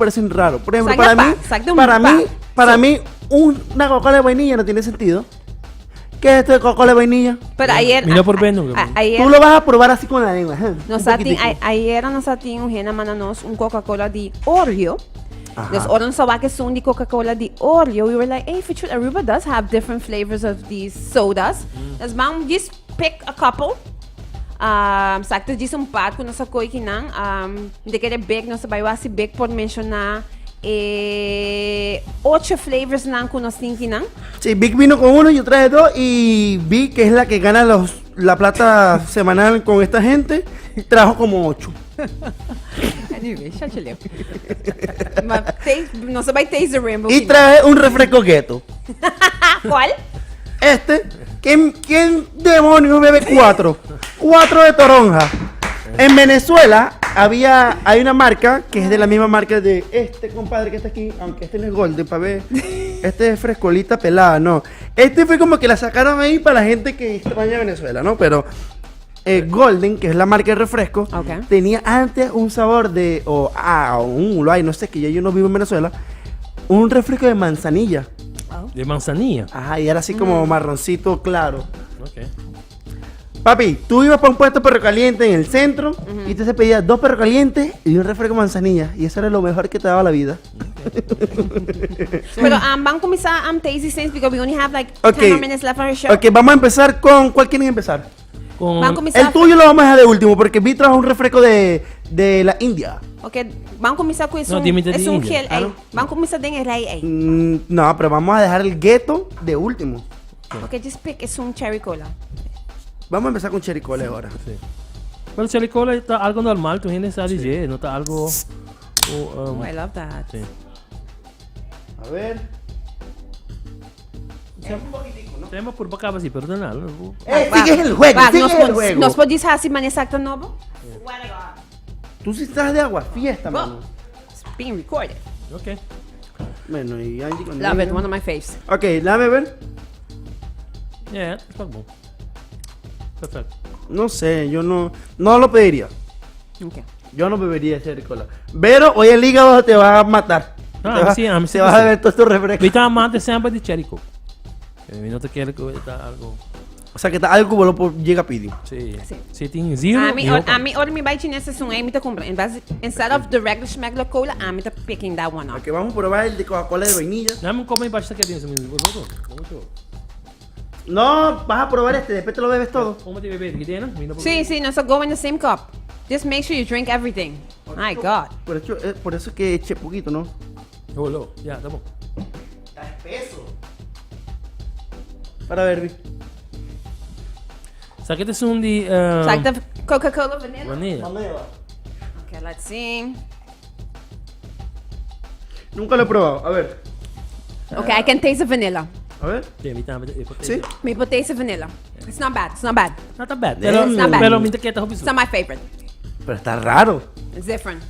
parecen raros. Por ejemplo, Saca para pa, mí, saca un para pa. mí, para mí, una Coca-Cola de vainilla no tiene sentido. ¿Qué es esto de Coca-Cola de vainilla? Pero ayer... Mi no por ver nunca. Ayer... Tú lo vas a probar así con la lengua. ¿Eh? Nos Un a tin, poquitico. ayer nos a tin un hende a manda nos un Coca-Cola di Oreo. Ajá. Dus ora nos a wak esun di Coca-Cola di Oreo, we were like, hey, for truth, Aruba does have different flavors of these sodas. Dus ban just pick a couple. Sa ta djis un par ku nos a koe kinan. Mi ta kere Big, nos ta bai wak si Big por menshoná e ocho flavors nan ku nos tin kinan. Sí, Big vino con uno, yo traje dos y Big, que es la que gana la plata semanal con esta gente, trajo como ocho. Anyway, shachileo. Ma taste, nos ta bai taste the rainbow Y kinan. traje un refresco gueto. Cuál? Este, ¿quién demonios bebe cuatro? Cuatro de toronja. En Venezuela hay una marca que es de la misma marca de este compadre que está aquí, aunque este no es Golden, pa' ver. Este es frescolita pelada, no. Este fue como que la sacaron ahí para la gente que extraña Venezuela, ¿no? Pero Golden, que es la marca de refresco, tenía antes un sabor de, o, ah, o un, lo hay, no sé, que ya yo no vivo en Venezuela, un refresco de manzanilla. Oh. De manzanilla. Ajá, y era así como marroncito claro. Ok. Papi, tú ibas pa' un puesto de perro caliente en el centro y te se pedía 2 perros calientes y un refresco de manzanilla. Y eso era lo mejor que te daba la vida. Pero van a comenzar taste things because we only have like Ok. 10 more minutes left on our show. Ok, vamos a empezar con... ¿Cuál quieren empezar? Con Van a comenzar El tuyo lo vamos a dejar de último porque vi trajo un refresco de la India. Ok, van a comenzar con No, un, dime de es un India. gel, Ah, ey. ¿no? Van a comenzar de el rey, ey. No, pero vamos a dejar el gueto de último. Ok, just pick, es un cherry cola. Vamos a empezar con cherry cola ahora. Sí. Pero cherry cola está algo normal, tú tienes a DJ, no está algo, oh, Oh, I love that. Sí. A ver. Tenemos por acá, sí, pero no nada, no. Sigue el juego, Va, sigue nos el juego. Nos podís hacer man exacto novo. Tú sí estás de agua fiesta, Bo. mano. It's being recorded. Ok. Bueno, y Angie con Love it, ella. one of my faves. Ok, dame ver. Yeah, está bom. Perfecto. No sé, yo no lo pediría. Ok. Yo no bebería cherry cola. Pero hoy el hígado te va a matar. Ah, sí, a mí sí Te me vas a sí. beber todos estos refrescos. Mi estaba más de siempre de cherry coke. Mi no te quiere que está algo. O sea que está algo como lo llega a pedir. Sí. Sí. Sí, tiene zero. A mí, y or, opa. a mí, or mi bai chinesa es un mi te compra. En base, instead of the regular schmegler cola, a mí te picking that one up. Ok, vamos a probar el de Coca-Cola de vainilla. Dame un copo y basta que tienes, mi por favor. Mucho. No, vas a probar este, después te lo bebes todo. ¿Cómo te bebes? ¿Qué tiene? Mi no puedo- Sí, sí, no, so go in the same cup. Just make sure you drink everything. My God. Por eso que eché poquito, ¿no? Oh, no. Ya, estamos. Está espeso. Para ver, Vi. Saca este un de, Saca Coca-Cola vanilla. Vanilla. Vanilla. Okay, let's see. Nunca lo he probado. A ver. Okay, I can taste the vanilla. A ver. Sí, a mí también, ¿Sí? Me puedo taste the vanilla. It's not bad. It's not bad. Not that bad. Pero, It's not bad. pero me te queda It's not my favorite. Pero está raro. It's different.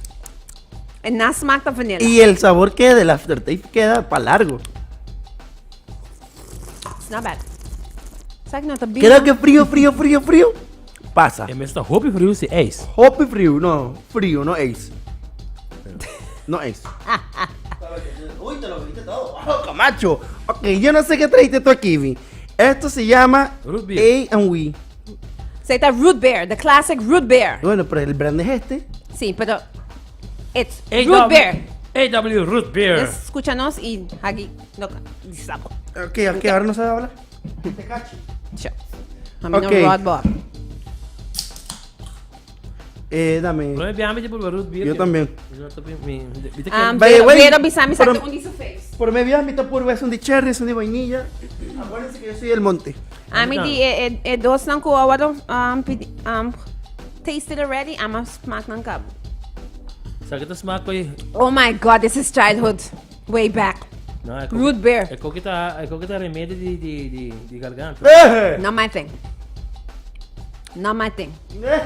And not smack the vanilla. Y el sabor que del aftertaste queda pa' largo. It's not bad. It's like not a beer. Creo que frío, frío, frío, frío. Pasa. En vez de hoppy frío, sí, ace. Hoppy frío, no. Frío, no ace. No ace. Uy, te lo bebiste todo. Oh, Camacho. Ok, yo no sé qué trajiste tú aquí, Vi. Esto se llama Root beer. A and W. Se llama root beer, the classic root beer. Bueno, pero el brand es este. Sí, pero it's A root W beer. AW root beer. Escúchanos y aquí no sapo. Ok, ok, ahora no sabe hablar. Te cacho. Chao. A mí no Ok. root beer. Dame. Pero me llame por root beer. Yo también. Yo también, mi, ¿viste que By the way, Vero Bisami pero saca un diso face. Por mi vida, mi tapur es un de cherry, es un de vainilla. Acuérdense que yo soy del monte. A mí di, dos nan ko awaro, pidi, tasted already, I'm a smack nan kab. Saca este smack hoy. Oh my God, this is childhood. Way back. No, es Root beer. Es coquita, es coquita remedio de garganta. Not my thing. Not my thing.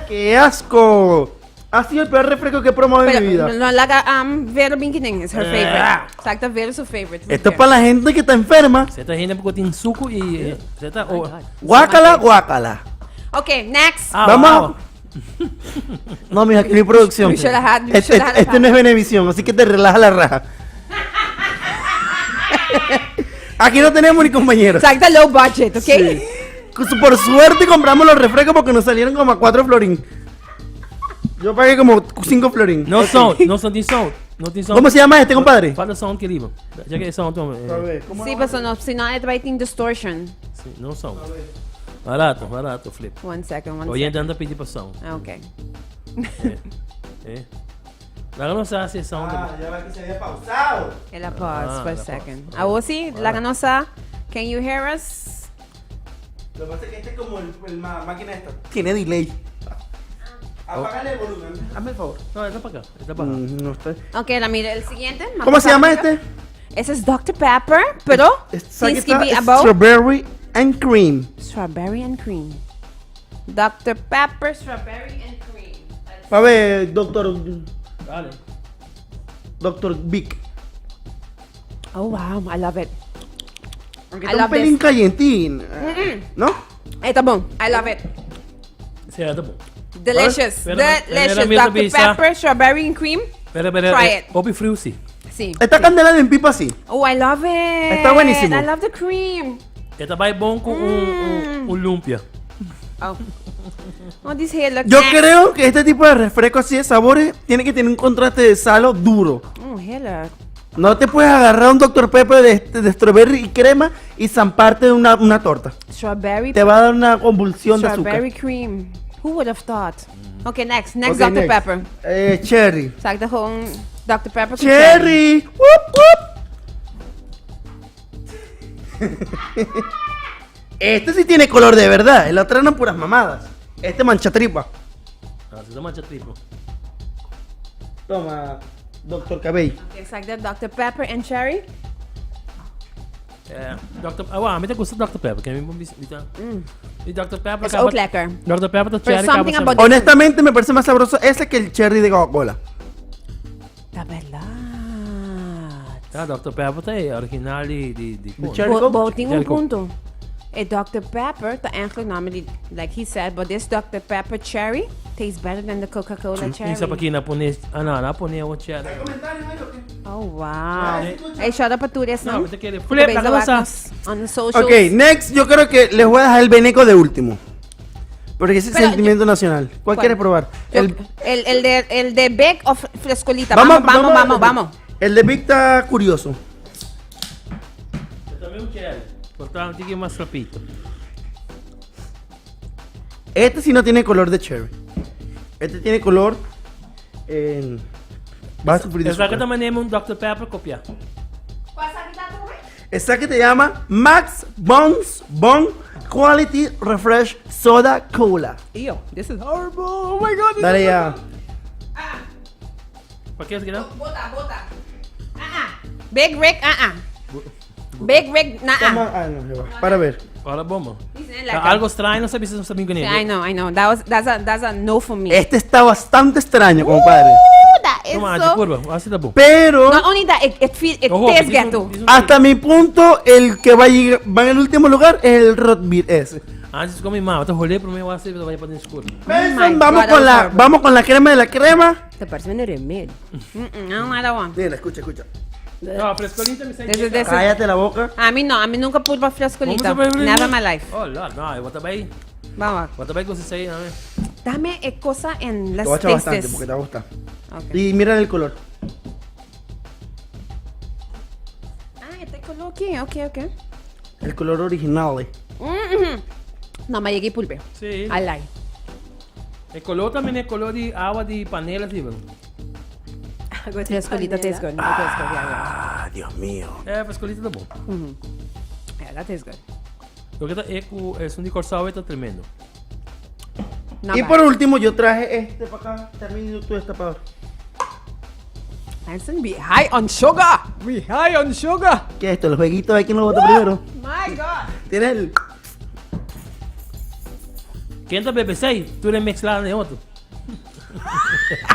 ¡Qué asco! Ha sido el peor refresco que he probado en Pero mi vida. no la haga, Vero Binkining es her favorite. Ah. Exacto, Vero es su favorite. Esto es para la gente que está enferma. Se está gente porque tiene suco y, se está, Oh my oh. God. Guácala, guácala. Ok, next. Ah, Vamos. wow. No, mija, aquí no hay producción. We should have had- we Este, should have had este no es Venevisión, así que te relaja la raja. Aquí no tenemos ni compañeros. It's like the low budget, ok? Sí. Por suerte compramos los refrescos porque nos salieron como a 4 florín. Yo pagué como 5 florín. No sound, no sound, tin sound. No tin sound. ¿Cómo se llama este, compadre? Falta sound que riba. Ya que sound, toma. Eh, Sí, pero no, si no, het writing distortion. sí, no sound. Barato, barato, flip. One second, one Oyente second. anda pidi pa sound. Ah, Ok. Eh, eh. Laga nos haci e sound. Ah, ya va que se había pausado. El a pause Ah, for a el a second. pause. Ah, sí, laga nos sa. Can you hear us? Lo que pasa es que este es como el, el ma- máquina esta. Tiene delay. Apágale el volumen. Hazme el favor. No, está para acá, está para acá. Mm, no está. Ok, la mira, el siguiente. ¿Cómo se llama este? Ese es Dr. Pepper, pero Esta tienes que está be about Strawberry and cream. strawberry and cream. Dr. Pepper, strawberry and cream. A ver, doctor, Dale. doctor Big. Oh, wow, I love it. Aunque I está un love pelín this. calientín. ¿No? Está bon. I love it. Sí, está bon. Delicious. Pero- pero Delicious. mira, Dr. bisa. Pepper, strawberry and cream. Pero, pero, Try eh, it. Poppy Fruit, sí. Sí. Esta candela de en pipa sí. Oh, I love it. Está buenísimo. I love the cream. Esta va bon con un, un, un lumpia. Oh. Oh, this here look Yo nice. creo que este tipo de refresco así de sabores tiene que tener un contraste de salo duro. Oh, here look. No te puedes agarrar un Dr. Pepper de, de strawberry y crema y zamparte una, una torta. Strawberry Te va a dar una convulsión de azúcar. Strawberry cream. Who would have thought? Okay, next. Next, Ok, Dr. next. Pepper. Eh, cherry. Saca gewoon Dr. Pepper. con Cherry. Wup, wup. Este sí tiene color de verdad. El otro eran puras mamadas. Este mancha tripa. Ah, se llama tipo. Toma, Doctor Cabello. Okay, saca Dr. Pepper and cherry. Eh, Dr. Ah, bueno, a mí te gusta Dr. Pepper, que a mí me gusta. Y Dr. Pepper. It's acaba- ook lekker. Dr. Pepper, Pero cherry. something acaba about- Honestamente, me parece más sabroso ese que el cherry de Coca-Cola. Dat verdad. Ah, Dr. Pepper ta e original di di di. De cherry Bo, Coke? bo tin un Cherry Coke. punto. E Dr. Pepper, ta eigenlijk normally, like he said, but this Dr. Pepper cherry tastes better than the Coca-Cola cherry. Isa pa na pone, ah no, na pone un cherry. Oh, wow. Hey, shout out pa Tures, No, no? te quiere flip, la cosa. On the socials. Ok, next, yo creo que les voy a dejar el veneco de último. Porque ese es Pero sentimiento nacional. ¿Cuál, ¿Cuál? quieres probar? El, el, el de, el de Big o Frescolita. Vamos, vamos, vamos, vamos. El de Big está curioso. Yo también un cherry. Por tanto, que más rapidito. Este sí no tiene color de cherry. Este tiene color. Eh, vas a sufrir de Esa que azúcar. también es un Dr. Pepper copia. Esa que te llama Max Bones Bon Quality Refresh Soda Cola. Ew, this is horrible. Oh my god. this Dale is ya. ¿Para qué es que no? Bota, bota. Ah, ah. Big Rick, ah, ah. Big Rick, nah, Toma- ah. ah, no, ya va. Para ver. Ahora bomba. Dicen lekker. Algo extraño, no sabes si no sabes con I know, I know. That was, that's a no for me. Este está bastante extraño, compadre. Ooh, that is Toma, so... curva, así está bom. Pero Not only that, it, it, feel, it Ojo, tastes dice un- ghetto. dice un- hasta mi punto, el que va a llegar, va en el último lugar es el Root Beer ese. Antes con mi mamá, te jolé, pero me voy a hacer, pero vaya para el oscuro. Benson, Oh my vamos God, con that was la, horrible. vamos con la crema de la crema. Te parece un remedio. Mm-mm, I don't like that one. Mira, escucha, escucha. No, frescolita me This is, this is, Cállate la boca. a mí no, a mí nunca pulpa frescolita. Never in my life. Oh, Lord, no, what about Vamos. What about con ese a ver. Dame eh, cosa en Te let's voy a echar taste bastante this. porque te va a gustar. Okay. Y mira el color. Ah, este color aquí, ok, ok. El color original. eh. Mm-hmm. No, me llegué pulpe. Sí. I like. El color también es color de agua de panela, sí, bro. Frescolita tastes good. It tastes good, yeah, Ah, Dios mío. Eh, frescolita está bom. yeah. Yeah, that tastes good. Lo que está es que es un licor suave está tremendo. Not Y bad. por último, yo traje este para acá. También tu destapador. Hanson, be high on sugar. We high on sugar. ¿Qué es esto? El jueguito de quién lo bota primero. My God. Tienes el. ¿Quién te bebe seis? Tú eres mezclado de otro.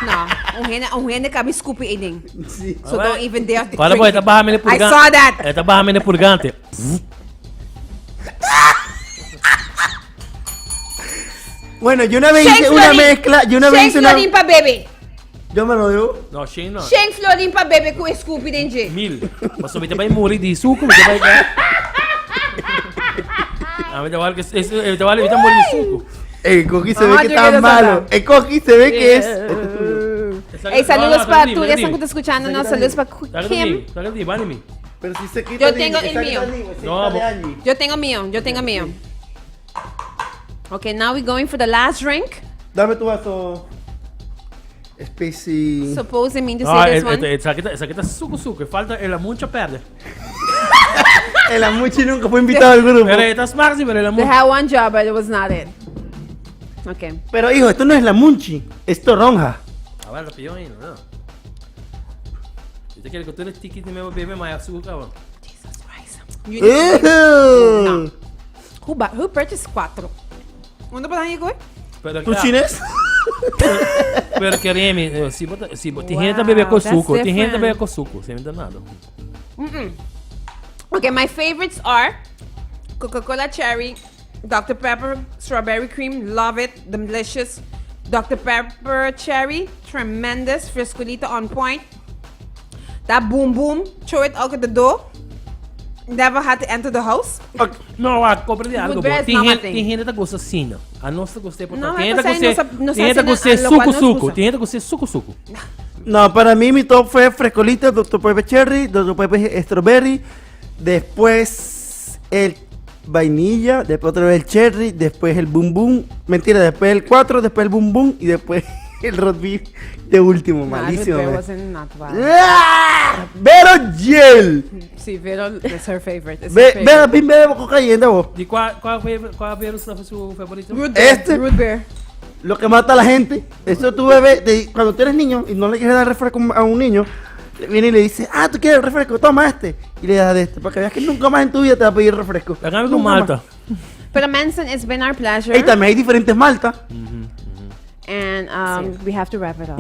No, un gene, un gene cabe scoopy eating. Sí. So don't even dare to Para drink pues, esta it. baja I purgante. saw that. Esta baja purgante. Bueno, yo una vez hice una mezcla, yo una vez hice una. Florin pa bebe. Yo me lo debo. No, Shane no. Shen florin pa bebe ku scoopy den dje. Mil. Paso mi te bai muri di suco, mi te bai. Ah, mi te vale que es, es, te vale, mi te muri di suco. El coqui se ve Mamá, que yo está quiero malo. saltar. El coqui se ve que es. Este es tuyo. Hey, saludos No, no, para dime, tú, ya dime. están escuchando, ¿no? Saludos para Kim. Saca di, vale mi. Pero si se quita Yo de- tengo el esa mío. quita de- esa No, quita de bo- Angie. Yo tengo mío, yo tengo mío. Okay, now we're going for the last drink. Dame tu vaso. Spacey. Suppose I mean to Ah, say this one. Esaki ta suco suco, falta el mucho perde. El Amuchi nunca fue invitado al grupo. Pero esta smart, sí, pero el They mucho. had one job, but it was not it. Okay. Pero hijo, esto no es la Munchi, es toronja. A ver, lo ahí, no. Yo te quiero que tú eres tiquiti me bebe más azúcar, cabrón. Jesus Christ. You need to- Ew. Who purchased cuatro? Unda pa nan Pero ¿Tú chines? Pero quereme, si bota, si bota, Wow, gente bebe con that's suco, tin gente different. bebe con suco, sin nada. Okay, my favorites are Coca-Cola cherry, Dr. Pepper strawberry cream, love it, delicious. Dr. Pepper cherry, tremendous, frescolita on point. That boom boom, throw it out at the door. Never had to enter the house. No, ah, compra de algo. Root beer is Tin not my gente, thing. tin gente gusta asina. A nos ta gusta por No, Tin gente mas gusta, no sa- no tin gente sa gusta asina, lo cual suco no suco, excusa. tin gente gusta suco suco. No, para mí mi top fue frescolita, Dr. Pepper Cherry, Dr. Pepper Strawberry, después el vainilla, después otra vez el cherry, después el boom boom, mentira, después el 4, después el boom boom y después el root beer de último, malísimo. Nah, root beer man. wasn't not bad. ¡Ah! Vero Gel. Sí, Vero is her favorite. It's her Ve, favorite. ve, pin, bebe coca yendo vos. Di cuál fue su favorito? Root beer. Root beer. Lo que mata a la gente, eso tú bebes, cuando tú eres niño y no le quieres dar refresco a un niño, le viene y le dice, ah, tú quieres refresco, toma este. Y le das de este, para que veas que nunca más en tu vida te va a pedir refresco. La cambio con Nunca Malta. más. Pero Manson, it's been our pleasure. Y también hay diferentes maltas. And we have to wrap it up.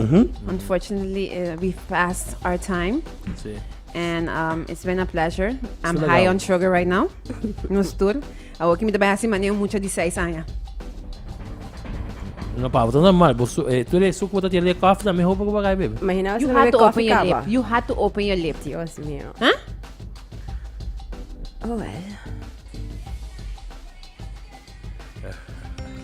Unfortunately, we've passed our time. Sí. And it's been a pleasure. I'm It's high legal. on sugar right now. Nos tur. Awor cu mi ta bay haci manera mucha di 6 aña. No, pa, bo normal. Bo, tur e suco bo ta tira di koffie tambe hopi cu bo a bebe. Imagina You si had bebe to open coffee your caba. lip. You had to open your lip. Dios mío. Huh? Oh, well.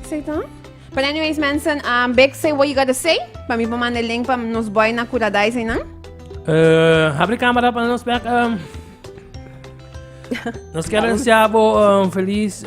Say that? But anyways, Manson, Big, say what you gotta say. Pa mi manda link pa nos boy na Curadais, no? Habri camera pa nos back. Nos kier desea bo feliz